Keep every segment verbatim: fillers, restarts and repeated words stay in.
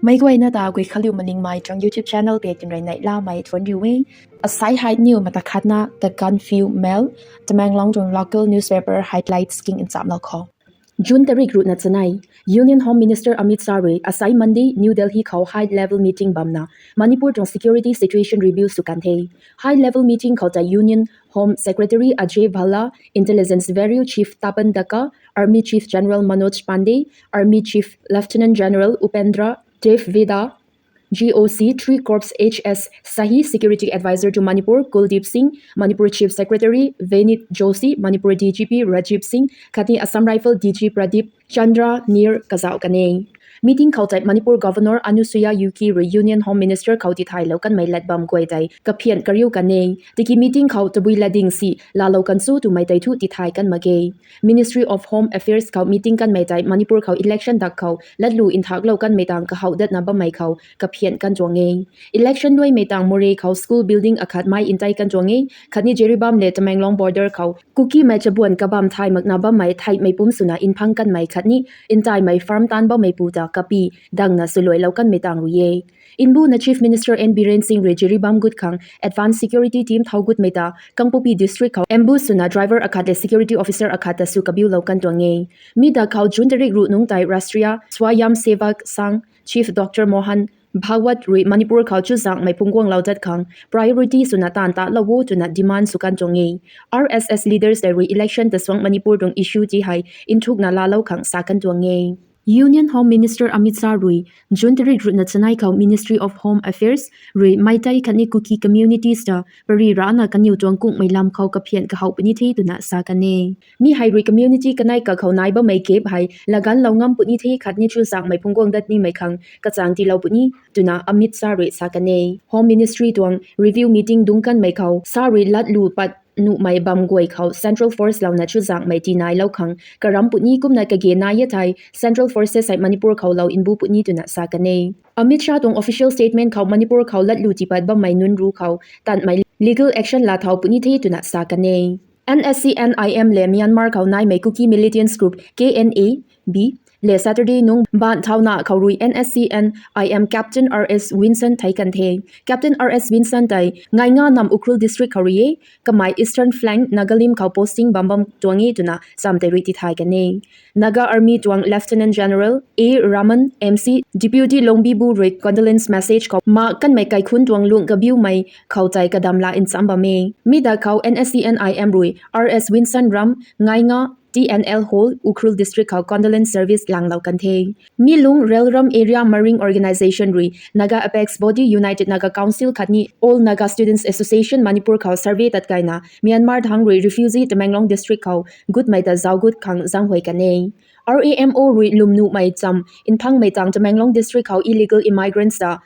Meic guayna ta Guikhanliu Malingmei tuang YouTube channel pei tinrui neihlamei thuanc riu e. Asai hei niw mata khatna The Gaanphiu Mail, Tamenglong tuang local newspaper highlights king nchamlou khou. June tarik ruhna chanei, Union Home Minister Amit Shah rui asai Monday New Delhi khou high level meeting bamna Manipur tuang security situation review sw kan the. High level meeting khou tei Union Home Secretary Ajay Bhalla, Intelligence Bureau Chief Tapan Dutta, Army Chief General Manoj Pandey, Army Chief Lieutenant General Upendra Dwivedi, G O C three Corps H S Sahi, Security Advisor to Manipur Kuldeep Singh, Manipur Chief Secretary Vineet Joshi, Manipur D G P Rajiv Singh, khatni Assam Rifle D G Pradeep Chandra Nair kazauh kan e. Meeting khou tei Manipur Governor Anusuiya Uikey rui Union Home Minister khou tithaylou kanmei lat bam guay tei kaphian kariu kan e. Tiki meeting khou tabui latding si laalou kan cho twmei tei thu tithay kan mak ge. Ministry of Home Affairs khou meeting kanmei tei Manipur khou election dak khou latlu nthaklou kanmei tang kahaw datna bammei khou kaphian kan tuang e. Election luaimei tang Moreh khou school building akhat mei ntei kan tuang e, khatni Jiribam le Tamenglong border khou Kukimei chabuan kabam thay makna bammei theihmei pum swna nphang kanmei khatni ntaimei farm taanv bammei pu ta kapi dangna swluailou kanmei tang rui e. Mbuna Chief Minister N Biren Singh rui Jiribam gut khang advance security team thau gutmei ta Kangpokpi district khou ambush swna driver akhat le security officer akhat ta sw kabiulou kan tuang e. Mi dak khou June tarik ruh nungc tei Rashtriya Swayamsevak Sangh Chief Doctor Mohan Bhagwat rui Manipur khou chuzaenghmei phungcguanglou dat khang priority swna taanv talou o twna demand sw kan tuang e. R S S leaders tei rui election ta suang Manipur tuang issue ti hei nthukna laalou khang sa kan tuang e. Union Home Minister Amit Shah rui June tarik ruhna chanei khou Ministry of Home Affairs rui Meitei khatni Kuki communities ta pary rana kaniw tuang kungmei lam khou kaphian kahaw puni the twna sa kan e. Mi hei rui community kanei kakhou nai bammei gap hei laganlou ngam puni the khatni chuzaenghmei phungcguang dat nimei khang kachang tiilou puni twna Amit Shah rui sa kan e. Home Ministry tuang review meeting dungc kanmei khou Shah rui latlu pat nuhmei bam guay khou Central Force louna chuzaenghmei tinailou khang karam puni kumna kage nai e thei Central Forces hei Manipur khou lou mbu puni twna sa kan e. Amit Shah tuang official statement khou Manipur khou latlu tiipat bammei nunc ruc khou tanmei legal action laa thau puni the twna sa kan e. N S C N I M le Myanmar khou naimei Kuki militants group K N A B le Saturday nungc baanv thauna khou rui N S C N I M Captain R S Vinson thei kan the. Captain R S Vinson tei Ngainga nam Ukhrul district khou rui e, kamei Eastern Flank Nagalim khou posting bam bam tuang e twna cham tei rui tithay kan e. Naga Army tuang Lieutenant General A Raman, M C, Deputy Longbibu rui condolence message khou ma kanmei kaikhunc tuang lung kabiumei khou tei kadam la ncham bam e. Mi dak khou N S C N I M rui R S Vinson ram Ngainga T N L Hall, Ukhrul District khou condolence service langlou kan the. Mi lungc Relram Area Maring Organisation rui Naga Apex Body, United Naga Council khatni All Naga Students Association Manipur khou survey tat kaina Myanmar thangc rui refugee Tamenglong District khou gutmei ta zauc gut khang zaenghuay kan e. R A M O rui lwm nuhmei cham nphangmei tang Tamenglong District khou illegal immigrants ta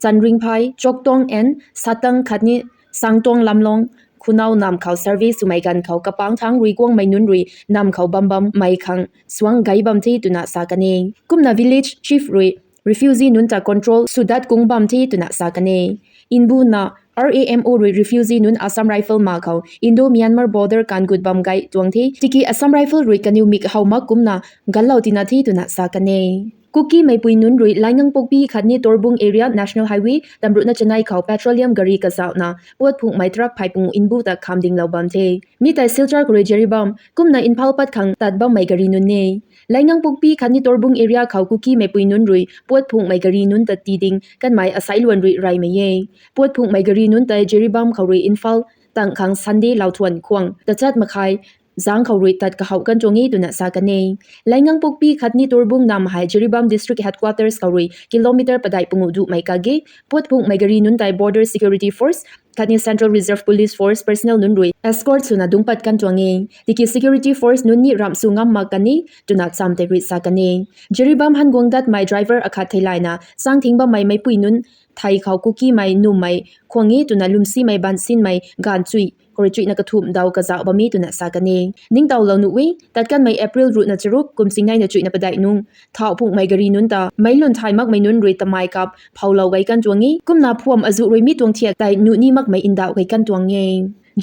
Chanringphai, Choktong and Satang khatni Sangtong Lamlong, Khunau nam khou survey swmei ganv khou kapangc thangc rui guangmei nunc rui nam khou bam bammei khang suang gay bam the twna sa kan e. Kumna village chief rui refugee nunc ta control sw dat kung bam the twna sa kan e. Mbuna R A M O rui refugee nunc Assam Rifle ma khou Indo-Myanmar border kan gut bam gay tuang the. Tiki Assam Rifle rui kaniw mik how mak kumna ganlou tina the twna sa kan e. Kuki meipui nunc rui Laingang Pokpi khatni Torbung area National Highway tamruhna chanei khou petroleum gari kazauhna puat phunghmei truck phey pungu mbu ta kham dinglou bam the. Mi tei Silchar khou rui Jiribam kumna Imphal pat khang tat bammei gari nunc e. Laingang Pokpi khatni Torbung area khou Kuki meipui nunc rui puat phunghmei gari nunc ta tii ding kanmei asai luan rui reymei e. Puat phunghmei gari nunc tei Jiribam khou rui Imphal tang khang Sunday lauthuan khwang tachat makhai zangc khou rui tat kahouh kan tuang e twna sa kan e. Laingang Pokpi khatni Torbung nam hei Jiribam District Headquarters khou rui kilometer padeih pungu duhmei kage, puat phunghmei gari nunc tei Border Security Force khatni Central Reserve Police Force personnel nunc rui escort swna dungc pat kan tuang e. Tiki security force nunc ni ramh sw ngam mak kan e twna cham tei rui sa kan e. Jiribam han guang datmei driver akhat theilayna chang thing bammei meipui nunc thei khou Kukimei nummei khwang e twna lwmsimei baansinmei gaanv chui khou rui chuihna kathumh daw kazauh bam e twna sa kan e. Ningtowlou nuh e, tat kanmei April ruhna charuk kum singneina chuihna padeih nung thauh phunghmei gari nunc ta meic lun thay makmei nunc rui tamei kap phoulou gay kan tuang e. Kumna phuam azuh rui mi tuang thiak tei nuh ni makmei ndauh gay kan tuang e.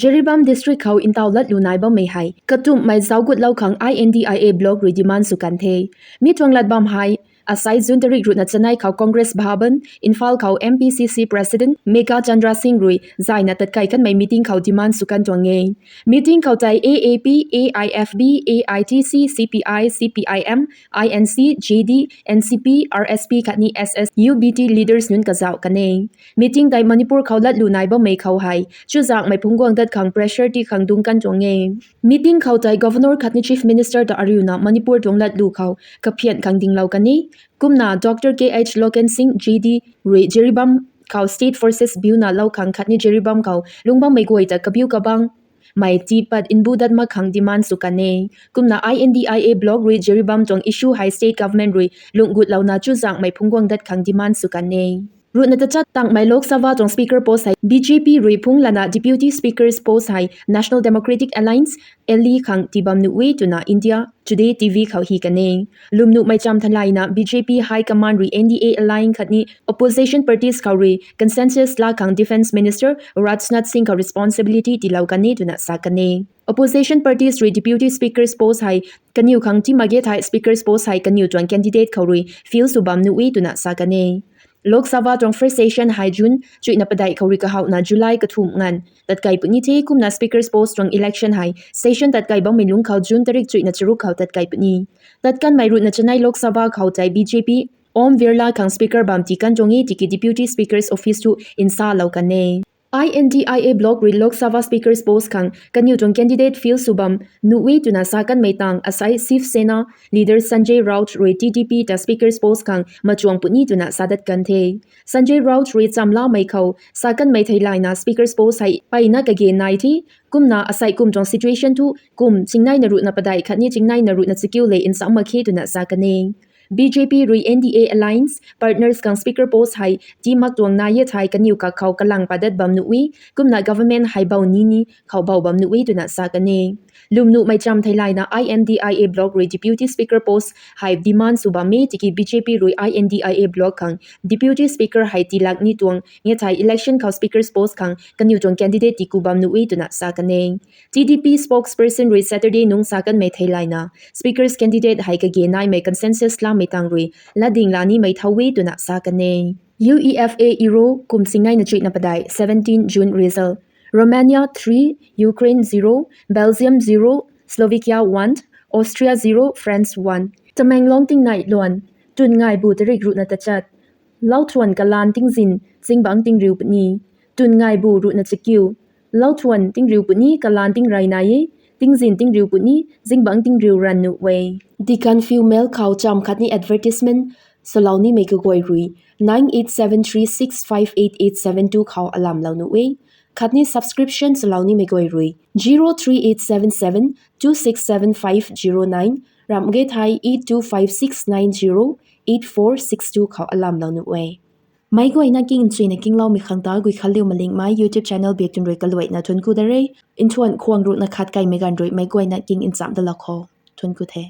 Jiribam District khou ntaw latlu nai bammei hei katumhmei zauc gutlou khang I N D I A bloc rui demand sw kan the. Mi tuang lat bam hei Asai June tarik ruhna chanei khou Congress Bhavan, Imphal khou M P C C President Megha Chandra Singh rui zayna tatkai kanmei meeting khou demand sw kan tuang e. Meeting khou tei A A P, A I F B, A I T C, C P I, C P I M, I N C, J D, N C P, R S P khatni S S U B T leaders nunc kazauh kan e. Meeting tei Manipur khou latlu nai bammei khou hei chuzaenghmei phungc guang dat khang pressure ti khang dungc kan tuang e. Meeting khou tei Governor khatni Chief Minister ta ariuna Manipur tuang latlu khou kaphian khang dinglou kan e. Kumna Doctor K H Loken Singh J D rui Jiribam khou state forces biuna lou khang khatni Jiribam khou lungc bammei guay ta kabiu kabangmei tiipat mbu dat mak khang demand sw kan e. Kumna I N D I A bloc rui Jiribam tuang issue hei state government rui lungh gutlouna chuzaenghmei phungc guang dat khang demand sw kan e. Ruhna tachat tangmei Lok Sabha tuang speaker post hei B J P rui phungc lana Deputy Speaker's post hei National Democratic Alliance, L D, khang tii bam nuh e twna India Today T V khou hi kan e. Lwmnuhmei cham theilayna B J P high command rui N D A alliance khatni opposition parties khou rui consensus la khang Defence Minister Rajnath Singh khou responsibility tiilou kan e twna sa kan e. Opposition parties rui Deputy Speaker's post hei kaniw khang tii mak ge thei Speaker's post hei kaniw tuang candidate khou rui fill sw bam nuh e twna sa kan e. Lok Sabha tuang first session hei June chuihna padeih khou rui kahowna July kathumh nganv tatkai puni the. Kumna Speaker's post tuang election hei session tatkai bammei lungc khou June tarik chuihna charuk khou tatkai puni. Tat kanmei ruhna chanei Lok Sabha khou tei B J P Om Birla khang speaker bam tii kan tuang e tiki Deputy Speaker's office thu nsalou kan e. I N D I A bloc rui Lok Sabha speaker's post khang kaniw tuang candidate fill sw bam nuh e twna sa kanmei tang asai Shiv Sena leader Sanjay Raut rui T D P ta speaker's post khang machuang puni twna sa dat kan the. Sanjay Raut rui chamlamei khou sa kanmei theilayna speaker's post hei mpeyna kage nai the. Kumna asei kum tuang situation thu kum chingneina ruhna padeih khatni chingneina ruhna chakiu le nsam mak khe twna sa kan e. B J P rui N D A alliance partners khang speaker post hei tii mak tuang nai e thei kaniw kakhou kalang pat dat bam nuh e. Kumna government hei bou ni ni khou bou bam nuh e twna sa kan e. Lwmnuhmei cham theilayna I N D I A bloc rui Deputy Speaker post hei demand sw bam e tiki B J P rui I N D I A bloc khang Deputy Speaker hei tiilak ni tuang e thei election khou speaker's post khang kaniw tuang candidate tiiku bam nuh e twna sa kan e. T D P spokesperson rui Saturday nungc sa kanmei theilayna speaker's candidate hei kage naimei consensus lamei tang rui latding la nimei thau e twna sa kan e. UEFA Euro kum chingneina chuihna padeih seventeen June result: Romania three, Ukraine zero, Belgium zero, Slovakia one, Austria zero, France one. Tamenglong tingnai luan: twn ngaibu tarik ruhna tachat. Lauthuan kalaan tingzin zingbangc tingriu puni. Twn ngaibu ruhna chakiu: Lauthuan tingriu puni kalaan tingrey nai e. Tingzin tingriu puni zingbangc tingriu ranv nuh e. Dikanphiu Mail khou cham khatni advertisement swlou nimei kaguay rui nine eight seven three six five eight eight seven two khou alamlou nuh e. Khatni subscription swlou nimei guay rui zero three eight seven seven two six seven five zero nine, ramh ge thei eight two five six nine zero eight four six two khou alamlou nuh e. Meic guayna king nchuina kingloumei khang ta Guikhanliu Malingmei YouTube channel biak twn rui kaluaina thuanc ku da re. Nthuan khwang ruhna khat kaimei ganv rui meic guayna king nchamh dalou khou thuanc ku the.